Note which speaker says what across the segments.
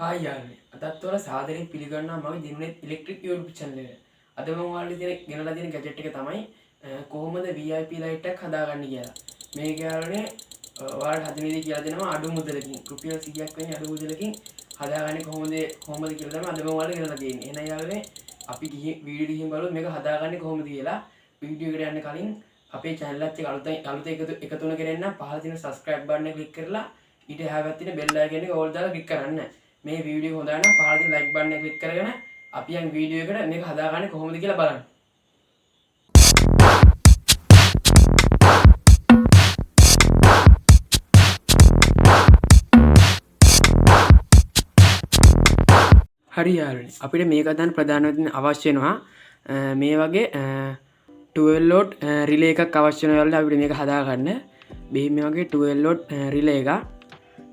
Speaker 1: Hi යාළුවනේ, අදත් ඔයාලා සාදරයෙන් පිළිගන්නවා මගේ දිනුනෙත් ඉලෙක්ට්‍රික් YouTube channel එකට. අද මම ඔයාලට තියෙන ගෙනලා තියෙන ගැජට් එක තමයි කොහොමද VIP light එකක් හදාගන්නේ කියලා. මේක යාළුවනේ ඔයාලට හදන විදිය කියලා දෙනවා අඩු මුදලකින්. රුපියල් 100ක් වෙන අඩු මුදලකින් හදාගන්නේ කොහොමද කියලා තමයි අද මම ඔයාලට ගෙනලා තියෙන්නේ. එහෙනම් යාළුවනේ, අපි ගිහින් වීඩියෝ ගිහින් බලමු මේක හදාගන්නේ කොහොමද කියලා. වීඩියෝ එකට යන්න කලින් අපේ channel එකත් එක්ක අලුතෙන් එකතු වෙන කෙනෙක් නම් පහළ තියෙන subscribe button එක click කරලා ඊට එහා පැත්තේ තියෙන bell icon එක all දාලා click කරන්න. මේ වීඩියෝ හොඳයි නම් පහළ තියෙන like button එක click කරගෙන අපි යන් වීඩියෝ එකට මේක හදාගන්නේ කොහොමද කියලා බලන්න. හරි යාළුවනේ, අපිට මේක හදන්න ප්‍රධාන වශයෙන් අවශ්‍ය වෙනවා මේ වගේ 12 watt relay එකක් අවශ්‍ය වෙනවා යාළුවනේ අපිට මේක හදාගන්න. මේ වගේ 12 watt relay එකක්.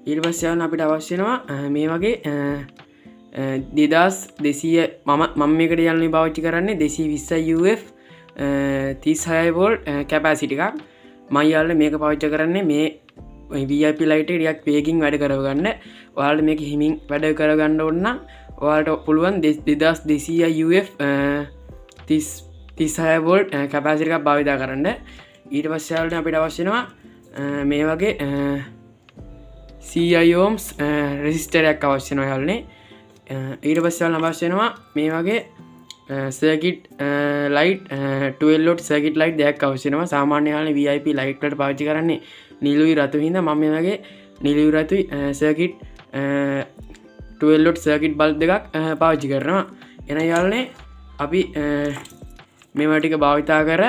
Speaker 1: ඊට පස්සේ යාළුවනේ අපිට අවශ්‍ය වෙනවා මේ වගේ දෙදහස් දෙසීය, මම මේකට යාළුවනේ පාවිච්චි කරන්නේ දෙසීය විස්සයි UF තිස්හයයි වෝල්ට් කැපැසිටි එකක්. මම යාළුවනේ මේක පාවිච්චි කරන්නේ මේ VIP light එක ටිකක් වේගින් වැඩ කරවගන්න. ඔයාලට මේක හිමින් වැඩ කරගන්න ඕන නම් ඔයාලට පුළුවන් දෙදහස් දෙසීය UF තිස්හය වෝල්ට් කැපැසිටි එකක් භාවිතා කරන්න. ඊට පස්සේ යාළුවනේ අපිට අවශ්‍ය වෙනවා මේ වගේ CI ohms resistor එකක් අවශ්‍ය වෙනවා යාළුවනේ. ඊට පස්සේ යාළුවනේ අවශ්‍ය වෙනවා මේ වගේ circuit light 12 watt circuit light දෙකක් අවශ්‍ය වෙනවා. සාමාන්‍ය යාළුවනේ VIP light වලට පාවිච්චි කරන්නේ නිලුයි රතු හින්දා මම මේ වගේ නිලුයි රතුයි සර්කිට් 12 watt circuit bulb දෙකක් පාවිච්චි කරනවා. එහෙනම් යාළුවනේ අපි මේවා ටික භාවිතා කර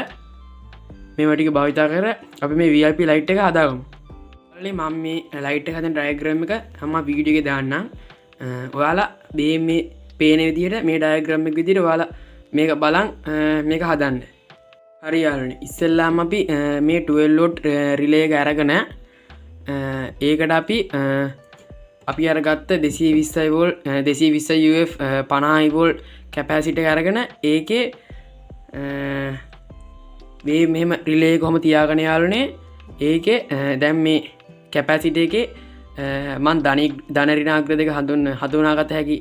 Speaker 1: මේවා ටික භාවිතා කර අපි මේ VIP light එක හදාගමු. යාළුවනේ මම මේ ලයිට් එක හදන ඩයග්‍රෑම් එක මම වීඩියෝ එකේ දාන්නම්. ඔයාලා මේ පේන විදිහට මේ ඩයග්‍රෑම් එක විදිහට ඔයාලා මේක බලන් මේක හදන්න. හරි යාළුවනේ, ඉස්සෙල්ලාම අපි මේ 12 watt relay එක අරගෙන ඒකට අපි අර ගත්ත දෙසීය විස්සයි වෝල්ට්, දෙසීය විස්සයි UF පනහයි වෝල්ට් කැපැසිටි එක අරගෙන ඒකේ මේ මෙහෙම රිලේ එක කොහොම තියාගෙන යාළුවනේ ඒකේ දැන් මේ කැපැසිටි එකේ මං ධන ඍණ අග්‍ර දෙක හඳුනාගත හැකි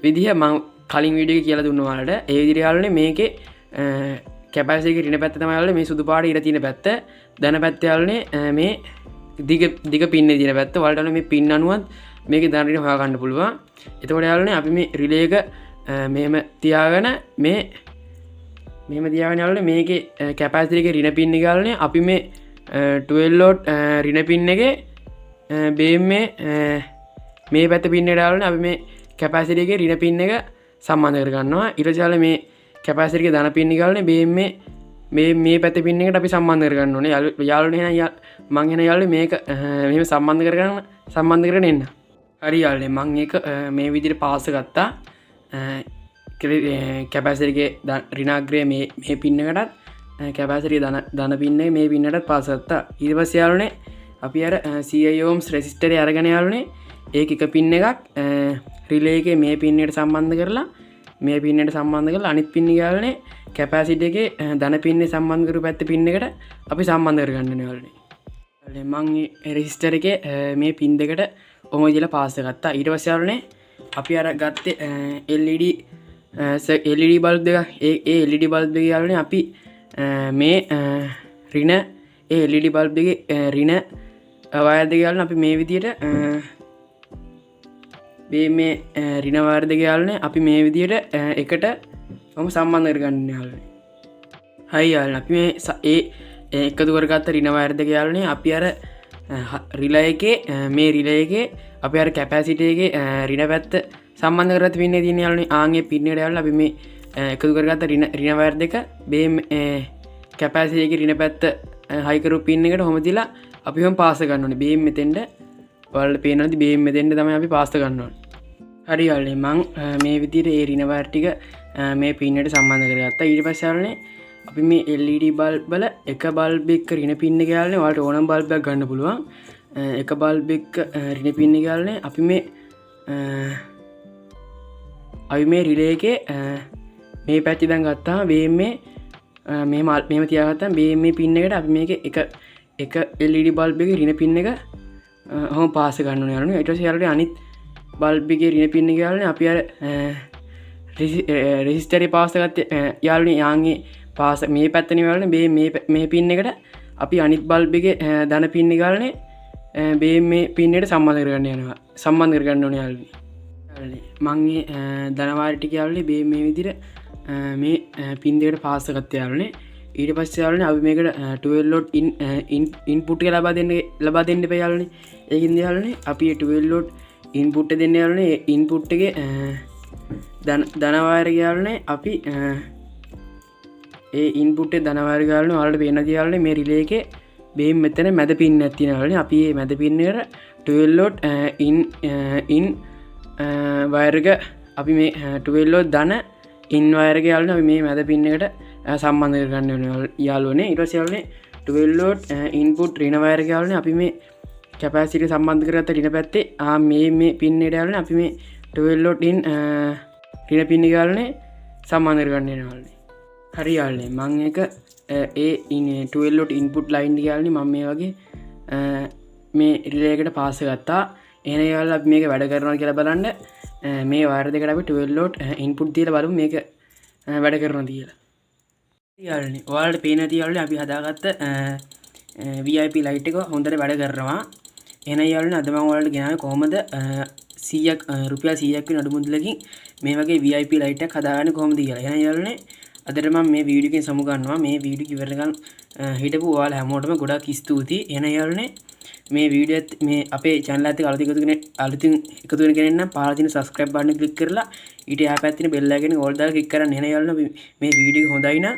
Speaker 1: විදිහ මං කලින් වීඩියෝ එකේ කියලා දුන්නා ඔයාලට. ඒ විදිහට යාළුවනේ මේකේ කැපැසිටි එකේ ඍණ පැත්ත තමයි යාළුවනේ මේ සුදු පාට ඉර තියෙන පැත්ත, ධන පැත්ත යාළුවනේ මේ දිග පින්නේ තියෙන පැත්ත. ඔයාලට මේ පින් අනුවත් මේකේ ධන ඍණ හොයාගන්න පුළුවන්. එතකොට යාළුවනේ අපි මේ රිලේ එක මෙහෙම තියාගෙන මෙහෙම තියාගෙන යාළුවනේ මේකේ කැපැසිටි එකේ ඍණ පින් එක යාළුවනේ අපි මේ 12 watt ඍණ පින් එකේ බේම් මේ පැත්ත පින් එකට යාළුවනේ අපි මේ කැපැසිටි එකේ ඍණ පින් එක සම්බන්ධ කරගන්නවා. ඊට පස්සේ යාළුවනේ මේ කැපැසිටි එකේ ධන පින් එක යාළුවනේ බේම් මේ පැත්ත පින් එකට අපි සම්බන්ධ කරගන්න ඕනේ. යාළුවනේ එහෙනම් මං එහෙනම් යාළුවනේ මේක මෙහෙම සම්බන්ධ කරගෙන එන්න. හරි යාළුවනේ මං ඒක මේ විදිහට පාස ගත්තා. කැපැසිටි එකේ ඍණාග්‍රය මේ පින් එකටත් කැපැසිටි එකේ ධන පින් එක මේ පින් එකටත් පාස ගත්තා. ඊට පස්සේ යාළුවනේ අපි අර CI ohms resistor එක අරගෙන යාළුවනේ ඒක එක පින් එකක් රිලේ එකේ මේ පින් එකට සම්බන්ධ කරලා මේ පින් එකට සම්බන්ධ කරලා අනිත් පින් එක යාළුවනේ කැපැසිටි එකේ ධන පින් එක සම්බන්ධ කරපු පැත්තේ පින් එකට අපි සම්බන්ධ කරගන්න ඕනේ යාළුවනේ. මං මේ රෙසිස්ටර් එකේ මේ පින් දෙකට ඔහොම විදිහට පාස් ගත්තා. ඊට පස්සේ යාළුවනේ අපි අර ගත්තේ LED bulb දෙකක්. ඒ LED bulb එකේ යාළුවනේ අපි මේ ඍණ ඒ LED bulb එකේ ඍණ වයර් දෙක යාළුවනේ අපි මේ විදිහට මේ ඍණ වයර් දෙක යාළුවනේ අපි මේ විදිහට එකට ඔහොම සම්බන්ධ කරගන්න යාළුවනේ. හරි යාළුවනේ අපි මේ ඒ එකතු කරගත්ත ඍණ වයර් දෙක යාළුවනේ අපි අර රිලේ එකේ මේ රිලේ එකේ අපි අර කැපැසිටි එකේ ඍණ පැත්ත සම්බන්ධ කරගත්ත පින් එක තියෙන යාළුවනේ. ආන් ඒ පින් එකට යාළුවනේ අපි මේ එකතු කරගත්ත ඍණ වයර් දෙක මේ කැපැසිටි එකේ ඍණ පැත්ත හයි කරපු පින් එකට ඔහොම දීලා අපි ඔහොම පාස ගන්න ඕනේ. බේම් මෙතෙන්ට ඔයාලට පේනවද? බේම් මෙතෙන්ට තමයි අපි පාස ගන්න ඕනේ. හරි යාළුවනේ මං මේ විදිහට ඒ ඍණ වයර් ටික මේ පින් එකට සම්බන්ධ කරගත්තා. ඊට පස්සේ යාළුවනේ අපි මේ LED bulb වල එක බල්බ් එක ඍණ පින් එක යාළුවනේ ඔයාලට ඕනම බල්බ් එකක් ගන්න පුළුවන්. එක බල්බ් එක ඍණ පින් එක යාළුවනේ අපි මේ රිලේ එකේ මේ පැත්ත ඉඳන් ගත්තාම බේම් මෙහෙම තියාගත්තාම බේම් මේ පින් එකට අපි මේකේ එක LED bulb එකේ ඍණ පින් එක ඔහොම පාස ගන්න ඕනේ යාළුවනේ. ඊට පස්සේ යාළුවනේ අනිත් බල්බ් එකේ ඍණ පින් එක යාළුවනේ අපි අර රෙසිස්ටරේ පාස් ගත්තේ යාළුවනේ. යාන්ගේ පාස මේ පැත්තනේ යාළුවනේ. මේ මේ මේ පින් එකට අපි අනිත් බල්බ් එකේ ධන පින් එක යාළුවනේ මේ මේ පින් එකට සම්බන්ධ කරගන්න යනවා, සම්බන්ධ කරගන්න ඕනේ යාළුවනේ. මං මේ ධන වයර් ටික යාළුවනේ මේ මේ විදිහට මේ පින් දෙකට පාස් ගත්තා යාළුවනේ. ඊට පස්සේ යාළුවනේ අපි මේකට 12 වෝල්ට් ඉන්පුට් එක ලබා දෙන්න එපා යාළුවනේ. ඒකින්ද යාළුවනේ අපි 12 වෝල්ට් ඉන්පුට් එක දෙන්න යාළුවනේ. ඒ ඉන්පුට් එකේ ධන වයර් එක යාළුවනේ අපි ඒ ඉන්පුට් එකේ ධන වයර් එක යාළුවනේ ඔයාලට පේන දේ යාළුවනේ මේ රිලේ එකේ මේ මෙතන මැද පින් එකක් තියෙනවා යාළුවනේ. අපි මේ මැද පින් එකට 12 වෝල්ට් ඉන් වයර් එක අපි මේ 12 වෝල්ට් ධන ඉන් වයර් එක යාළුවනේ අපි මේ මැද පින් එකට සම්බන්ධ කරගන්න ඕනේ යාළුවනේ. ඊට පස්සේ යාළුවනේ 12 වෝල්ට් ඉන්පුට් ඍණ වයර් එක යාළුවනේ අපි මේ කැපැසිටි සම්බන්ධ කරගත්ත ඍණ පැත්තේ මේ මේ පින් එකට යාළුවනේ අපි මේ 12 වෝල්ට් ඉන් ඍණ පින් එක යාළුවනේ සම්බන්ධ කරගන්න වෙනවා යාළුවනේ. හරි යාළුවනේ, මං ඒක ඒ 12 වෝල්ට් ඉන්පුට් ලයින් එක යාළුවනේ මම මේ වගේ මේ රිලේ එකට පාස් ගත්තා. එහෙනම් යාළුවනේ අපි මේක වැඩ කරනවා කියලා බලන්න මේ වයර් දෙකට අපි 12 වෝල්ට් ඉන්පුට් දීලා බලමු මේක වැඩ කරනවද කියලා. යාළුවනේ ඔයාලට පේන ඇති යාළුවනේ අපි හදාගත්ත VIP light එක හොඳට වැඩ කරනවා. එහෙනම් යාළුවනේ අද මම ඔයාලට ගෙනාවේ කොහොමද රුපියල් 100ක් වෙන අඩු මුදලකින් මේ වගේ VIP light එකක් හදාගන්නේ කොහොමද කියලා. එහෙනම් යාළුවනේ අදට මම මේ වීඩියෝ එකෙන් සමු ගන්නවා. මේ වීඩියෝ එක ඉවරනකන් හිටපු ඔයාලා හැමෝටම ගොඩාක් ස්තුතියි. එහෙනම් යාළුවනේ මේ වීඩියෝ එකත් මේ අපේ channel එකත් එක්ක අලුතින් එකතු වෙන කෙනෙක් නම් පහළ තියෙන subscribe button එක ක්ලික් කරලා ඊට එහා පැත්තේ තියෙන bell icon එක all දාලා ක්ලික් කරන්න. එහෙනම් යාළුවනේ මේ වීඩියෝ එක හොඳයි නම්,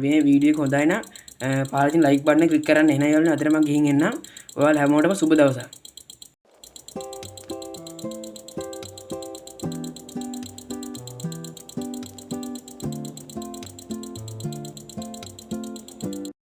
Speaker 1: මේ වීඩියෝ එක හොඳයි නම් පහළ තියෙන like button එක ක්ලික් කරන්න. එහෙනම් යාළුවනේ අදට මම ගිහින් එන්නම්. ඔයාලා හැමෝටම සුබ දවසක්.